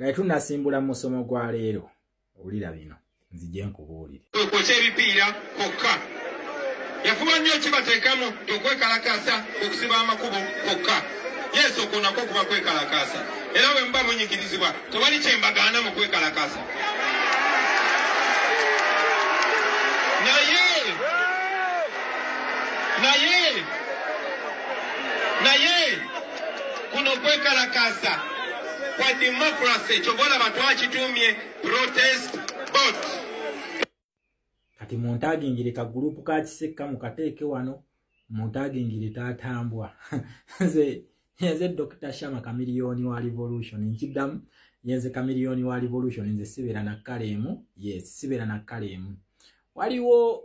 Nga tunasimbula musomo gwa leero, owulira bino, nzije nkubuulire. Okwokya ebipiira kwokka. Yafuba nnyo kibateekamu okwekalakaasa okusiba amakubo kwokka. Yesu okwo nakwo kuba kwekalakaasa. Era bwe muba munyigirizibwa tewali kye mbagaana mu kwekalakaasa. Naye kuno kwekalakaasa kwa democracy ky'oba olaba twakituumye protest vote. Kati muntagingire ka group ka Kisekka mukateeke wano, muntagingire taatambwa. Nze Dr. Shama Chameleone wa Revolution, nkiddamu yenze Chameleone wa Revolution, nze sibeera na kaleemu. Yes, sibeera na kaleemu. Waliwo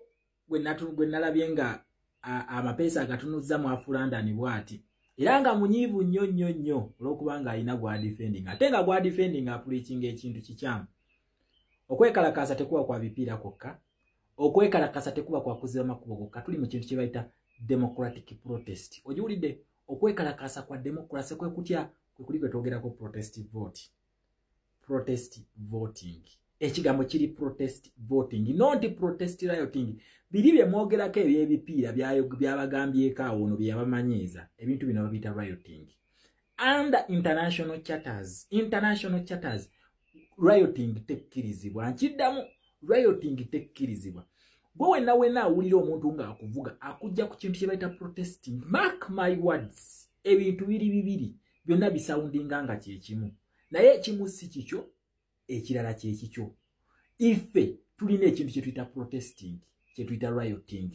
gwe nalabye nga amapeesa agatunuzza mu Afulandani bw'ati, era nga munyiivu nnyo nnyo nnyo olw'okubanga alina gwa defending, ate nga gwa defending apreachinga ekintu kikyamu. Okwekalakaasa tekuba kwa bipiira kwokka, okwekalakaasa tekuba kwa kuziba makubo gokka. Tuli mu kintu kye bayita democratic protest. Ogiwulidde? Okwekalakaasa kwa democracy kwe kutya kwe kuli kwe twogerako protest vote. Protest voting. Ekigambo kiri protest voting, not protest rioting. Biri bye mwogerako eby'ebipiira byabagambyeko awo ono bye yabamanyiiza. Ebintu bino babiyita rioting. Under international charters, international charters, rioting tekkirizibwa. Nkiddamu, rioting tekkirizibwa. Gwe wenna wenna awulira omuntu ng'akuvuga akujja ku kintu kye bayita protesting. Mark my words, ebintu biri bibiri byonna bisoundinga nga kye kimu, naye ekimu si kikyo, ekirala kye kikyo. Ife tulina ekintu kye tuyita protesting, kye tuyita rioting.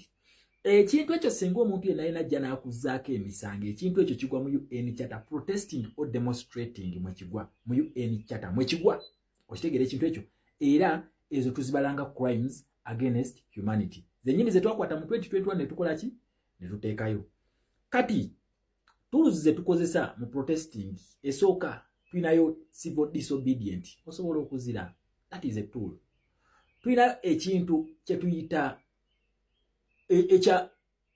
Ekintu ekyo singa omuntu yenna yenna ajja n'akuzzaako emisango, ekintu ekyo kigwa mu UN Charter. Protesting or demonstrating mwekigwa mu UN Charter, mwekigwa. Okitegeera ekintu ekyo? Era ezo tuzibalanga crimes against humanity, zennyini ze twakwata mu 2021 ne tukola ki? Ne tuteekayo. Kati tools ze tukozesa mu protesting, esooka tulinayo civil disobedient, osobola okuzira, that is a tool. Tulina ekintu kye tuyita ekya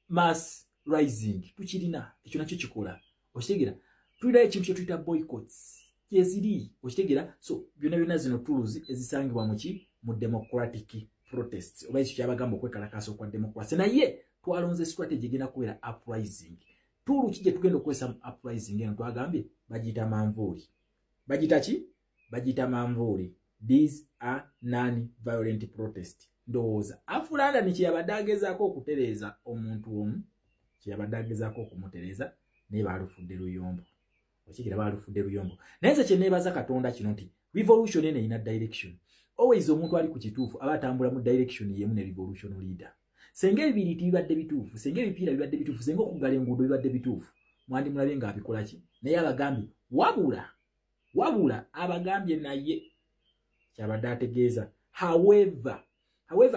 mass rising, tukirina ekyo nakyo kikola. Okitegeera? Tulina ekintu kye tuyita boycotts, kyeziri. Okitegeera? So byonna byonna zino tools ezisangibwa muki? Mu democratic protests, oba ekyo kyabagamba okwekalakaasa okwa democracy. Naye twalonze strategy egenda kubeera uprising. Tool ki gye tugenda okukozesa mu uprising eno? Twagambye bagiyita manvuuli. Bagiyita ki? Bagiyita manvuuli. These are non violent protest. Ndowooza Afulanda kyeyabadde agezaako okutereeza omuntu omu, kyeyabadde agezaako okumutereeza, naye baalufudde luyombo. Okikira? Baalufudde luyombo. Naye nze kye neebaza Katonda kino nti revolution eno erina direction. Always omuntu ali ku kituufu aba atambula mu direction yemu ne revolution leader. Senga ebibiriiti bibadde bituufu, senga ebipiira bibadde bituufu, senga okuggala enguudo bibadde bituufu, mwandimulabye ng'abikola ki? Naye abagambye wabula abagambye, naye kyabadde ategeeza however,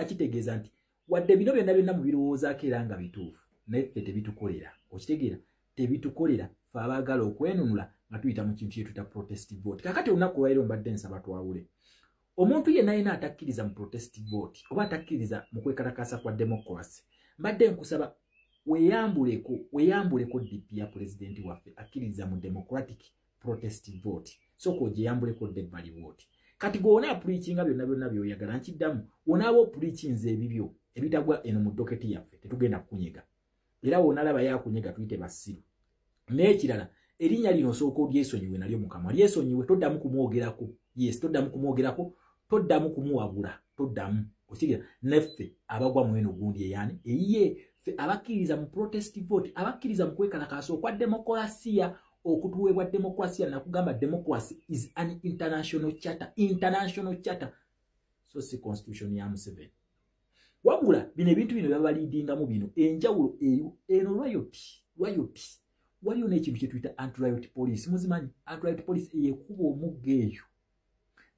kitegeeza nti wadde bino byonna byonna mubirowoozaako era nga bituufu, naye ffe tebitukolera. Okitegeera? Tebitukolera ffe abaagala okwenunula nga tuyita mu kintu kyetuyita protest vote. Kakati olunaku olwaliro mbadde nsaba twawule. Omuntu yenna yenna atakkiriza mu protest vote oba atakkiriza mu kwekalakaasa kwa democracy, mbadde nkusaba weeyambuleko, weeyambuleko DP ya pulezidenti waffe akkiriza mu democratic protest vote. Sooka ogyeyambuleko dde ebbali vote. Kati gwe ona apreachinga byonna byonna by'oyagala, nkiddamu, onaaba opreachinze ebibyo ebitagwa eno mu docket yaffe, tetugenda kukunyega. Era wonalaba yakunyega, tuyite basiru. N'ekirala, erinnya lino osooka olyesonyiwe nalyo mukamwa, lyesonyiwe, toddamu kumwogerako. Yes, toddamu kumwogerako, toddamu kumuwabula, toddamu. Okigira? Neffe abagwa mu eno gundi eyani eyiye, ffe abakkiriza mu protest vote, abakkiriza mu kwekalakaasa okwa demokulasiya okutuweebwa demokulasiya. Nakugamba, democracy is an international charter, international charter, so si constitution ya Museveni. Wabula bino ebintu bino byabaleadingamu bino, enjawulo eyo eno riot. Waliyo n'ekintu kyetuyita anti-riot police. Muzimanyi anti-riot police eyekuba omugga eyo?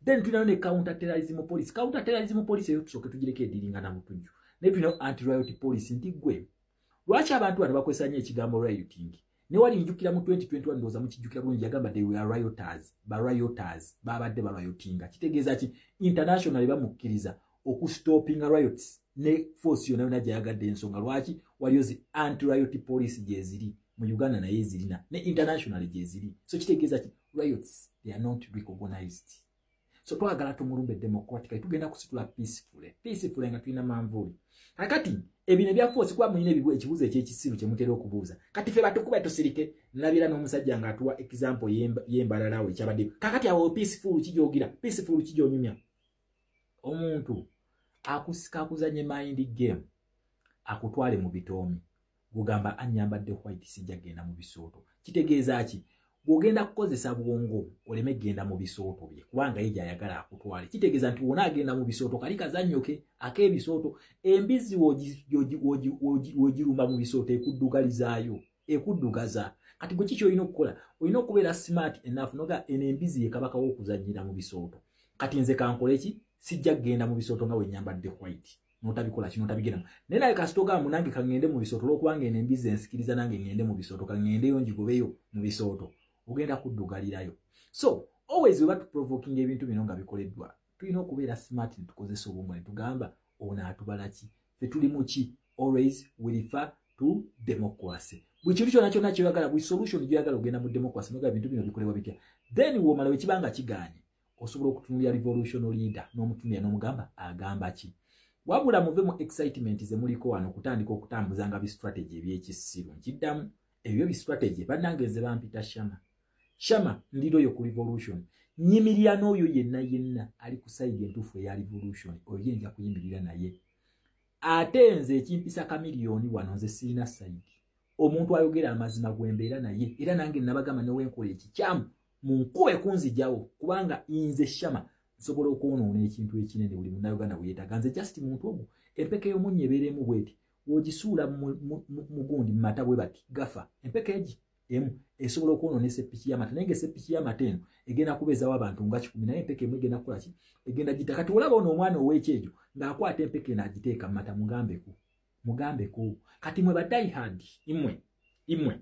Then tulinayo ne counter terrorism police. Counter terrorism police eyo tusooke tugireko, edealinga na butujju, naye tulinayo anti-riot police. Nti gwe lwaki abantu bano bakozesa nnyo ekigambo rioting? Ne wali njukira mu 2021, ndowooza mukijjukira bulungi, yagamba they were rioters, ba rioters babadde bariotinga. Kitegeeza ki? Internationally bamukkiriza okustopinga riots ne force yonna yonna gyayagadde. Ensonga lwaki waliyo zi anti-riot police gyeziri. Mu Uganda naye zirina, ne international gyeziri. So kitegeeza ki? Riots, they are not recognized. So twagala tumulumbe democratically. Tugenda kusitula peacefully, peacefully, nga tulina manvuuli. Kakati ebino ebya force, kuba mulina ekibuuzo ekyekisiru kyemutera okubuuza, kati fe batukuba tusirike? Nabira n'omusajja ng'atuwa example y'embalalawo ekyabadde. Kakati awo peaceful kijogira, peaceful kijonyumya? Omuntu akusika akuzanye mind game, akutwale mu bitoomi, gugamba anyambadde white, sijja genda mu bisooto. Kitegeeza ki? Gwogenda kukozesa bwongo oleme genda mu bisooto bye, kubanga ye gyayagala akutwale. Kitegeeza nti wona agenda mu bisooto, kali kazannyoke ak'ebisooto. Embizi wogirumba mu bisooto, ekuddugalizaayo, ekuddugaza. Kati gwe kiki olina okukola? Olina okubeera smart enough noga eno embizi ye kabaka w'okuzannyira mu bisooto. Kati nze kankole ki? Sijja kugenda mu bisooto nga wenyambadde white. Notabikola kino, otabigendamu. Naye naye kasita ogamba, nange kaŋŋende mu bisooto, olwokubanga eno embizi ensikiriza, nange ŋŋende mu bisooto, kaŋŋendeyo ngigobeyo mu bisooto, ogenda kuddugalirayo. So always we batuprovoking ebintu bino nga bikoleddwa, tulina okubeera smart ne tukozesa obwongo ne tugamba, ono atubala ki? Fe tuli mu ki? Always we refer to democracy. Buli kintu kyonna kyonna kyoyagala, buli solution gyoyagala, ogenda mu democracy noga ebintu bino bikolebwa bitya. Then womala, wekibanga kigaanye, osobola okutunulira revolution leader n'omutunulira n'omugamba agamba ki. Wabula muve mu excitement ze muliko wano okutandika okutambuzanga bistrategy ebyekisiru. Nkiddamu, ebyo bistrategy. Bannange, nze bampita Shama. Shama, ndi loyal ku revolution. Nyimirira n'oyo yenna yenna ali ku side entuufu eya revolution, oyo ye nja kuyimirira naye. Ate nze ekimpisa Kamiliyoni wano, nze sirina side. Omuntu ayogera amazima gwembeera naye. Era nange nabagamba, newenkola ekikyamu munkube kunzijawo, kubanga nze Shama nsobola okwonoona ekintu ekinene buli Munnayuganda bwe yeetaaga. Nze just muntu ogwo. Empeke y'omunnyo ebeeremu bweti, wogisuula mugundi mumata bwe bati gafa. Empeke egi emu esobola okwonoona esepiki y'amata, naye nga esepiki y'amata eno egenda kubeezawo abantu nga 100, naye empeke emu egenda kukola ki? Egenda gita. Kati olaba ono omwana ow'ekyejo ng'akwata empeke eno agiteeka mu mata, mugambeko, mugambeko. Kati mwe ba diehard, imwe imwe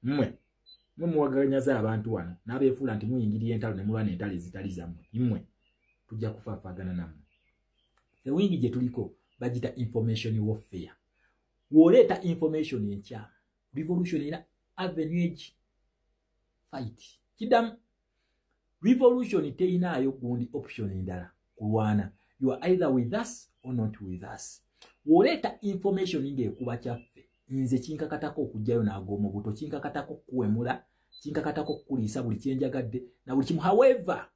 mmwe mwe muwaganyaza abantu wano n'abeefuula nti muyingirira entalo ne mulwana entalo ezitali zammwe, imwe tujja kufaafaagana nammwe. Ewingi gye tuliko bagita information warfare. W'oleeta information enkyamu, revolution erina avenue egi fight. Kiddamu, revolution teyinaayo gundi option endala kulwana. You are either with us or not with us. W'oleeta information ng'ekuba kyaffe, nze kinkakatako okugjayo n'ag'omu buto, kinkakatako okukuwemula, kinkakatako okukuliisa buli kyenjagadde na buli kimu. However,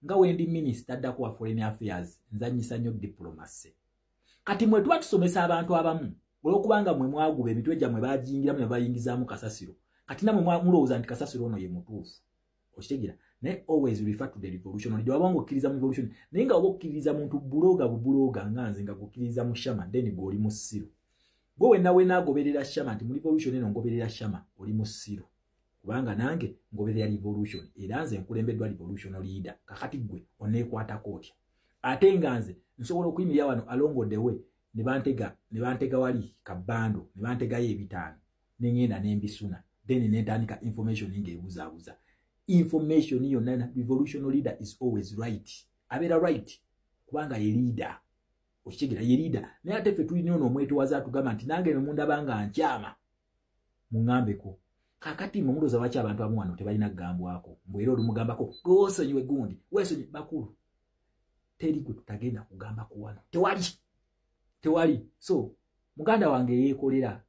nga wendi minisita addako wa foreign affairs, nzanyisa nnyo diplomacy. Kati mwe tuba tusomesa abantu abamu, olwokubanga mwe mwaguba emitwe gyammwe bagiyingiramu ne bayingizaamu kasasiro, kati namwe mulowooza nti kasasiro ono ye mutuufu. Okitegeera? Naye always refer to the revolution. Olidde wabanga okkiriza mu revolution, naye nga oba okkiririza muntu buloga bubuloga nga nze, nga gukkiririza mu Shama, then gwe oli musiru. Gwe wenna wenna agoberera Shama nti mu revolution eno ngoberera Shama, oli musiru, kubanga nange ngoberera revolution, era nze nkulembeddwa revolution leader. Kakati gwe oneekwatako otya? Ate nga nze nsobola okuyimirira wano along the way ne bantega wali kabando, ne bantegayo 500, neŋŋenda nembisuna, then nentandika information ng'ebuzaabuza information yonna. Revolution leader is always right, abeera right kubanga ye leader. Okitegeera? Ye leader. Naye ate ffe tulina ono omwetowaza atugamba nti nange nemundaba nga nkyama, muŋŋambeko. Kakati mwe mulowooza lwaki abantu abamu wano tebalina kugambwako? Mbwe era olumugambako, gweosonyiwe gundi, weesonyi bakulu. Teri gwe tutagenda kugambako wano, tewali, tewali. So muganda wange yeekolera,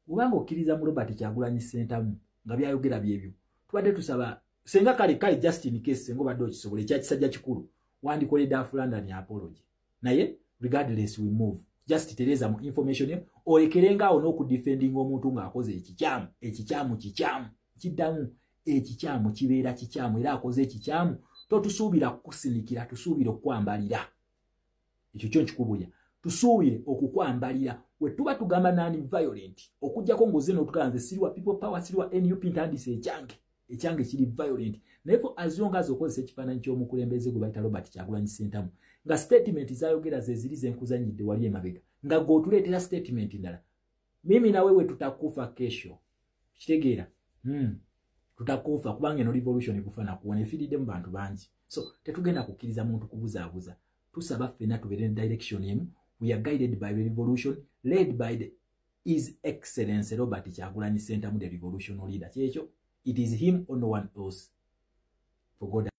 obanga okkiriza mu Robert Kyagulanyi Ssentamu nga byayogera byebyo tubadde tusaba, senga kale kale, just in case senga obadde okisobola, ekyakisajja kikulu, wandikoledde Afulandani apology. Naye regardless, we move. Just tereza mu information yo, olekerengaawo n'okudefendinga omuntu ng'akoze ekikyamu. Ekikyamu kikyamu. Kiddamu, ekikyamu kibeera kikyamu, era akoze ekikyamu totusuubira kukusinikira, tusuubira okukwambalira. Ekyo kyo nkikubulya, tusuubire okukwambalira. We tuba tugamba nani violent, okugjako ng'ozze n'otugamba nze siriwa People Power, siriwa NUP, ntandise ekyange, ekyange kiri violent. Naye for as long as okozesa ekifaananyi ky'omukulembeze gwe bayita Robert Kyagulanyi Ssentamu, nga statement zayogera ze ziri zenkuzanyidde wali emabega, nga gweotuleetera statement ndala, mimi na wewe tutakufa kesho. Kitegeera? Tutakufa, kubanga eno revolution kufa nakuwona, efiiridde mu bantu bangi. So tetugenda kukkiriza muntu kubuzaabuza. Tusaba ffenna tubeere ne direction emu. We are guided by the revolution, led by the His Excellence Robert Kyagulanyi Ssentamu, the revolutionary leader. Kyekyo, it is him or no one else. For God.